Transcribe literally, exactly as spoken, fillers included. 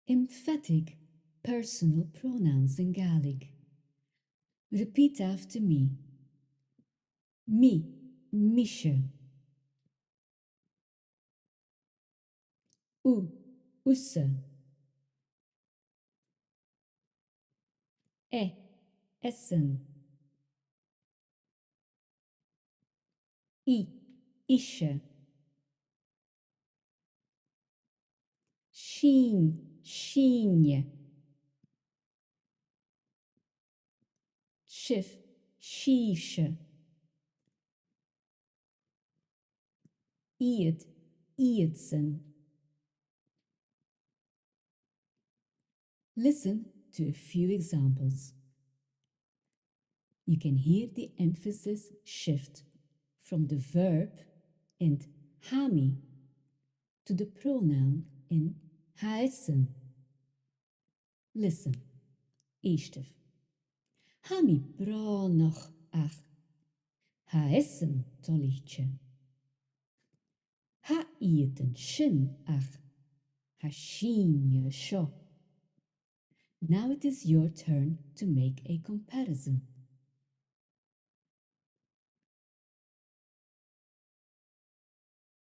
Emphatic personal pronouns in Gaelic. Repeat after me. Mi, mise. Thu, thusa. E, esan. I, ise. Sinn, sinne. Sibh, sibhse. Iad, iadsan. Listen to a few examples. You can hear the emphasis shift from the verb in tha mi to the pronoun in tha esan. Listen. Èistibh. Tha mi brònach ach tha esan toilichte. Tha iad an sin ach tha sinne seo. Now it is your turn to make a comparison.